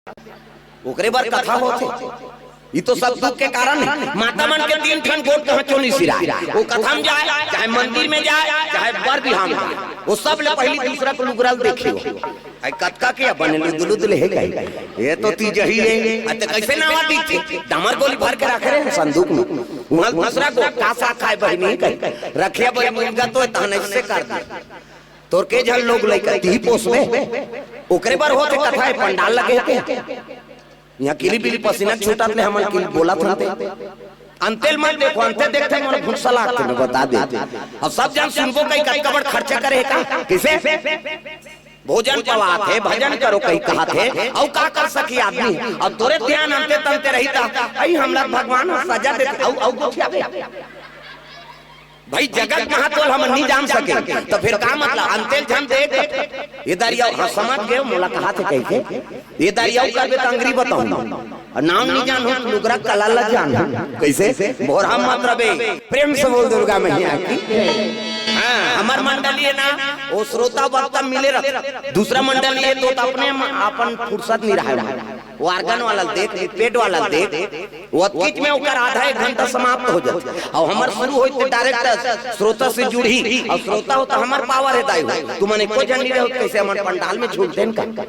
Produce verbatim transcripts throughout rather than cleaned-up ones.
ओकरे बर कथा होथे। ये तो सब दुख के कारण है। माता मन के तीन ठन गोठ कहाँ चोनी सिराय, वो कथा में जाए, चाहे मंदिर में जाए, चाहे बर बिहाव में जाए, वो सब ले पहली दूसरा को लुगरल देखियो। आई कतका के बने लुदलुद ले है कहीं, ये तो तीजही है। अते कैसे नावा दिखथे? डामर गोली भर के रखे रहे संदूक में, वहां दूसरा को का साग खाए बहिनी कहीं रखिया बहिनी का तो तहन ऐसे कर दे। तोर के झन लोग लइका तीही पोसबे, ओकरे बर होथे कथा, ए पंडाल लगे हे ते। इहाँ किली बिली पसीना छूटत ले हमन किली बोलत हन ते। अंते ल मत देखो, अंते देखते मोला भुनसा लागथे, मैं बता दे। अब सब झन सुनबो कहीं कतका बड़ खर्चा करे हे का? कइसे? भोजन पवात हे, भजन करो कहीं कहत हे, अउ का कर सकी आदमी? अब तोरे ध्यान अंते तंते रही त, अई हमला भगवान सजा देथे, अउ, अउ गोठियाबे। भाई, जगत महत्व ल हमन नहीं जान सके, तो फिर का मतलब? अंते ल झन देख, ये दरिया, हाँ, समझ गए, मुलाकात है कहीं के, ये दरिया कर दे, तो अंगरी बताऊं, और नाम नहीं जानहूं, लुगरा कला ला जानहूं। कैसे? भोरहा मत रबे। प्रेम से बोल दुर्गा मैया की। हाँ, हमर मंडली है ना, वो श्रोता वक्ता मिले रहते, दूसरा मंडली है तो, तो अपने म-, अपन फुर्सत नहीं रहा है। वो organ वाला ल देख, pad वाला ल देख, वो अतकिच में ओकर आधा एक घंटा समाप्त हो जाथे। अउ हमर शुरू होई त direct श्रोता से जुड़ही, अउ श्रोता हो त हमर power हे दाई हो। तुमन एको झन नहीं रहो, कैसे हमर पंडाल में झूलते हैं का?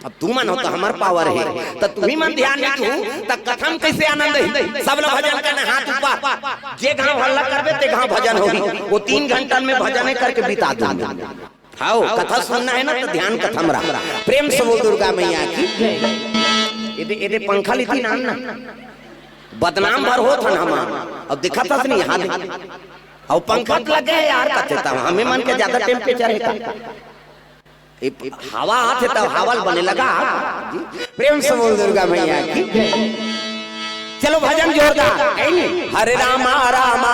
अब तुमन हो त हमर power हे, त तुम्ही मन ध्यान नहीं दू, त कथा म कैसे आनंद ही? सब लोग भजन करना, हाथ ऊपर, जे गांव हल्ला करबे ते गांव भजन होही। वो तीन घंटा में भजन करके बिता दूंगा। हाव, कथा सुनना है ना, तो ध्यान कथा में रहा। प्रेम से बोल दुर्गा मैया की। एदे, एदे पंखा लेती नान ना। बदनाम भर होत हन हम। अब दिखत हस नहीं, यहाँ दे। अउ पंखा त लगे है यार, कथे त हमें मन के ज्यादा temperature है का? ए, हवा आथे त हवा ल बने लगा। प्रेम से बोल दुर्गा मैया की। चलो भजन जोरदार, है नी? हरे रामा रामा।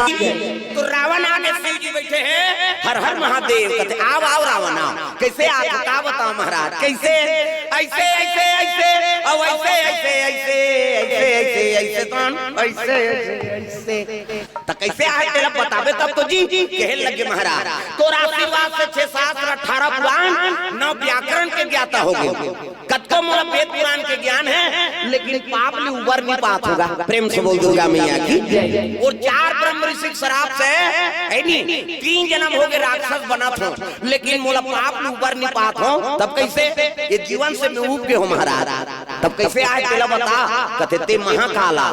तो रावण आगे शिव जी बैठे हैं, हर हर महादेव कहते, "आव, आव रावण, आव।" कैसे आके का बताओ महाराज, कैसे? ऐसे, ऐसे, ऐसे, अब ऐसे, ऐसे, ऐसे, ऐसे, ऐसे, ऐसे, कौन? ऐसे, ऐसे, ऐसे। त कैसे आए तेला बताबे तब तो जी। कहे लगे महाराज, तोर आशीर्वाद से छह शास्त्र, अठारह पुराण, नौ व्याकरण के ज्ञाता हो गए। कतको मोला वेद पुराण के ज्ञान है, लेकिन पाप ले उबर नहीं पात होगा। प्रेम से बोल दुर्गा मैया की। और चार ब्रह्म ऋषि के श्राप से, है नी, तीन जन्म हो गए राक्षस बनत हो, लेकिन मोला पाप ले उबर नहीं पात हो। तब कैसे? ये जीवन से मैं उब गए हो महाराज। तब कैसे आए तेला बता? कथे ते महाकाल आ।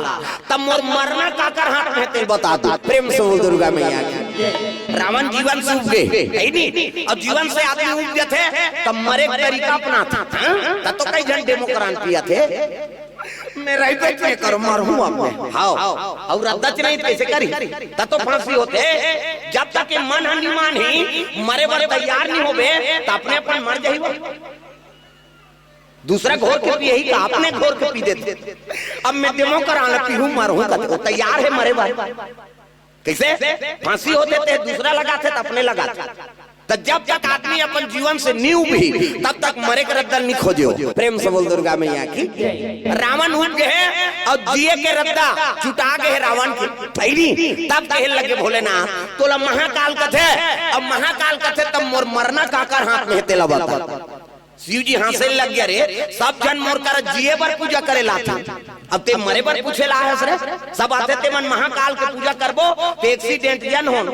तब मोर मरना काकर हाथ में हे तेला बता दू। प्रेम से बोल दुर्गा मैया की। रावण जीवन से उब गए, है नी? अब जीवन से आदमी उब जाथे, तब मरे के तरीका अपनाथे, हाँ? तब तो कई झन डेमो करान पियाथे। मैं रहिबे नहीं करो, मरहूं अब मैं। हाव। अउ रद्दा च नहीं त कैसे करी? तब तो फांसी होथे। जब तक ये मन ह नहीं मानही, मरे बर तैयार नहीं होबे, त अपने अपन मर जाही वो। दूसरा घोर के पियही का, अपने घोर के पी देथे। अब मैं डेमो करान ल पीहूं, मरहूं कथे, वो तैयार है मरे बर। कैसे? फांसी होथे ते दूसरा लगाथे त अपने लगाथे। त जब तक आदमी अपन जीवन से नहीं उबही, तब तक मरे के रद्दा नहीं खोजे हो। प्रेम से बोल दुर्गा मैया की। रावण उब गए हे अउ जिए के रद्दा चुटा गए हे रावण के। भैरी तब कहे लगे भोलेनाथ, तोला महाकाल कथे, अब महाकाल कथे तब मोर मरना काकर हाथ में हे तेला बता। शिव जी हंसे लग गया, रे सब झन मोर करा जिए बर पूजा करे ला आथे, अब ते मरे बर पूछे ला हस रे? सब आथे ते मन महाकाल के पूजा करबो ते accident झन होन।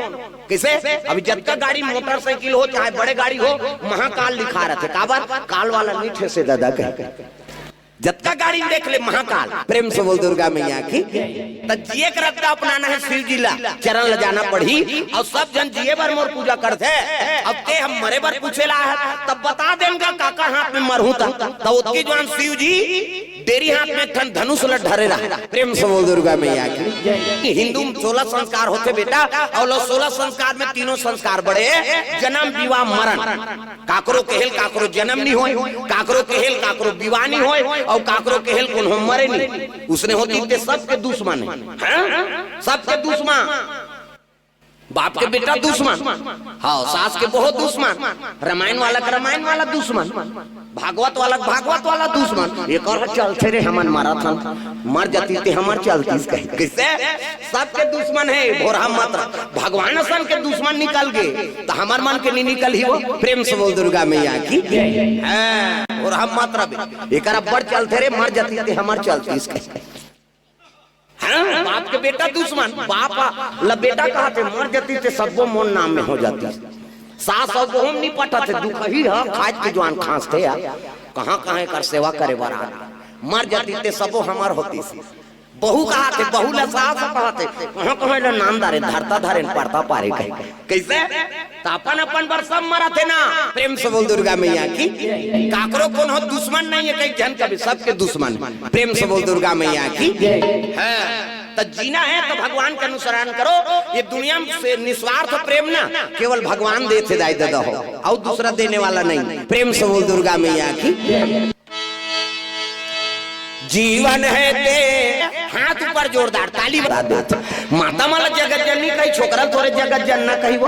कैसे? अभी जतका गाड़ी मोटरसाइकिल हो चाहे बड़े गाड़ी हो, महाकाल लिखा रहथे। काबर? काल वाला नहीं ठेसे दादा कहे। जतका गाड़ी देख ले महाकाल। प्रेम से बोल दुर्गा मैया की। त जिए के रद्दा अपनाना है शिव जी ला, चरण ल जाना पड़ही। अउ सब झन जिए बर मोर पूजा करथे, अब ते हम मरे बर पूछे ला है, तब बता देन गा काकर हाथ में मरहूं त। त ओतकी जुवार शिव जी डेरी हाथ में एक ठन धनुष ल धरे रहा। प्रेम से बोल दुर्गा मैया की। हिंदू में सोलह संस्कार होथे बेटा, अउ लो सोलह संस्कार में तीनों संस्कार बड़े, जन्म, विवाह, मरण। काकरो केहेल काकरो जन्म नहीं होय, काकरो केहेल काकरो विवाह नहीं होय, अउ काकरो केहेल कोनो मरे नहीं। उसने होती ते सबके दुश्मन है। हाँ? सबके दुश्मन। बाप के बेटा दुश्मन, हाँ, सास के बहुत दुश्मन, रामायण वाला के रामायण वाला दुश्मन, भागवत वाला के भागवत वाला दुश्मन। एकर चलथे रे हमन मरत हन, मर जाती ते हमर चलतीस कहे। कैसे? सबके दुश्मन है, भोरहा मत रह। भगवान असन के दुश्मन निकल गए, त हमर मन के नहीं निकलही वो। प्रेम से बोल दुर्गा मैया की। हाँ। और हम मात्रा भी एकर अब्बड़ चलथे रे, मर जतिस ते हमर चलतिस कहे। हाँ, बाप के बेटा दुश्मन, बाप ला बेटा कहत हे, मर जतिस ते सब्बो मोर नाम में हो जातिस। सास अउ बहू म नी पटत हे, दुखही ह, खाज के जुआन खांसथे यार। कहाँ कहाँ एकर सेवा करे बर आ, मर जतिस ते सब्बो हमर होतिस। बहू कहत हे, बहू ला सास कहत हे, कहाँ कहाँ एला नाम डारे, धरता धरे न परता पारे कहे। कइसे? त अपन अपन बर सब मरत हे ना। प्रेम से बोल दुर्गा मैया की। काकरो कोनो दुश्मन नहीं है, कई झन कभी सबके दुश्मन। प्रेम से बोल दुर्गा मैया की। हाँ, त जीना है त भगवान के अनुसरण करो। ये दुनिया से निस्वार्थ प्रेम ना, केवल भगवान देथे दाई ददा हो, अउ दूसरा देने वाला नहीं। प्रेम से बोल दुर्गा मैया की। जीवन हे ते, हाथ ऊपर जोरदार ताली बजा देत। माता मन ला जगत जननी कही, छोकरा ल थोरे जगत जनना कही वो।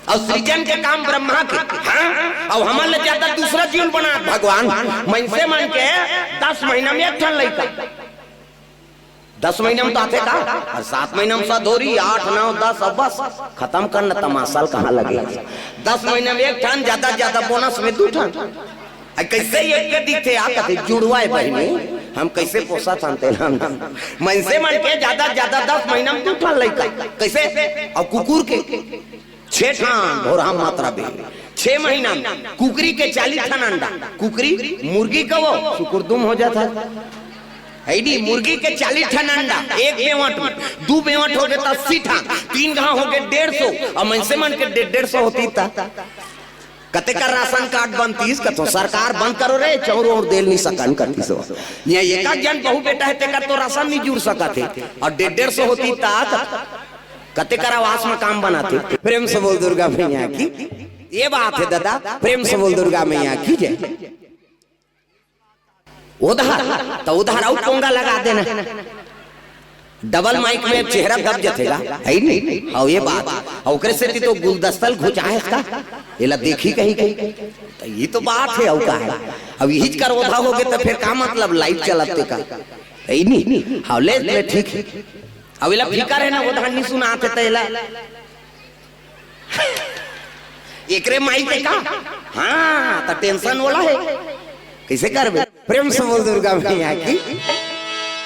अउ सृजन के काम ब्रह्मा के, हाँ? अउ हमन ला ज्यादा दूसरा जीव ल बनात भगवान। मनसे मन के दस महीना में एक ठन लइका। दस महीना में तो आथे का? अउ सात महीना में सधौरी, आठ, नौ, दस, अब बस खतम करना, तमाशा ल कहाँ लगे। दस महीना में एक ठन, ज्यादा ज्यादा बोनस में दू ठन। अ, कइसे एक के दिखथे, आ कथे, "जुड़वा ए बहिनी, हम कइसे पोसत हन तेला हम।" मनसे मन के ज्यादा, ज्यादा दस महीना में दू ठन लइका। कइसे? अउ कुकुर के छे ठन, भोरहा मात्रा बे। छे महीना में कुकरी के चालीस ठन अंडा। कुकरी, मुर्गी का वो, सुकुरदुम हो जात हे। है नी, मुर्गी के चालीस ठन अंडा, एक बेवंट में, दू बेवंट होगे त अस्सी ठन, तीन घांव होगे डेढ़ सौ, अउ मनसे मन के डे-, डेढ़ सौ होतिस त कते कर राशन कार्ड बनतिस, कथों सरकार बंद करो रे, चाउर वाउर दे ल नी सकन करतिस हो। ये एक आध जन बहू बेटा हे, तेकर तो राशन नी जुड़ सकत हे, अउ डेढ़ डेढ़ सौ होतिस त कते कर आवास में काम बनातिस। प्रेम से बोल दुर्गा मैया की। ये बात हे दादा, प्रेम से बोल दुर्गा मैया की जय। ओदहर, त ओदहर अउ पोंगा लगा देना। डबल माइक में चेहरा दब जथे गा, है नी? अउ ये बात, अउ ओकरे सेती तो गुलदस्ता ल घुचाए हस का, एला देखही कही कही। त ये तो बात हे, अउ का हे? अब इहीच कर ओधा होगे त फेर का मतलब लाइट चलत ते का? है नी? हाँ, ले, ले, ठीक हे। अब एला फिकर हे ना, ओधा नी सुनात हे त एला। एकरे माई के का? हाँ, त टेंशन ओला हे। कइसे करबे? प्रेम से बोल दुर्गा मैया की।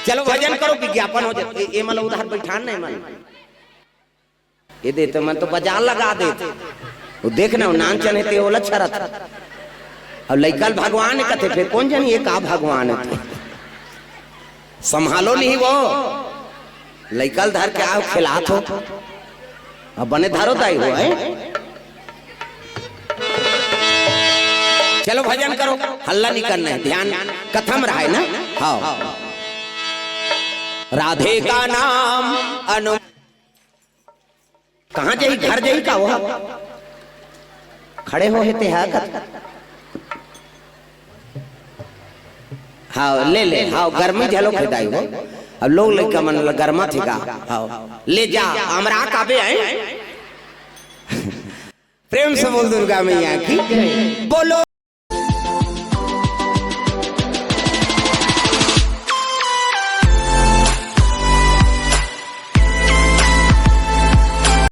चलो भजन करो, विज्ञापन हो जाए। ए, ए मन ल उधार बैठान नहीं मन। ये दे तो मन तो बाजार लगा दे। वो देख ना, वो नान चने ते ओला छरत। अउ लइका ल भगवान कथे, फेर कोन जनी ये का भगवान हे? संभालो नहीं वो। लइका ल धर के आओ, खिलात हो। अब बने धरो दाई हो, हैं? चलो भजन करो, हल्ला नहीं करना हे, ध्यान कथा म रहे ना। हाँ। राधे का नाम अनु कहाँ जाही? घर जाही का वो? खड़े हो हे ते हा कत-, हाँ, ले ले, हाँ, गर्मी झलो खेदाई हो। अब लोग लइका मन ल गर्मा थे का? हाँ, ले जा, हमरा काबे आए। प्रेम से बोल दुर्गा मैया की। बोलो।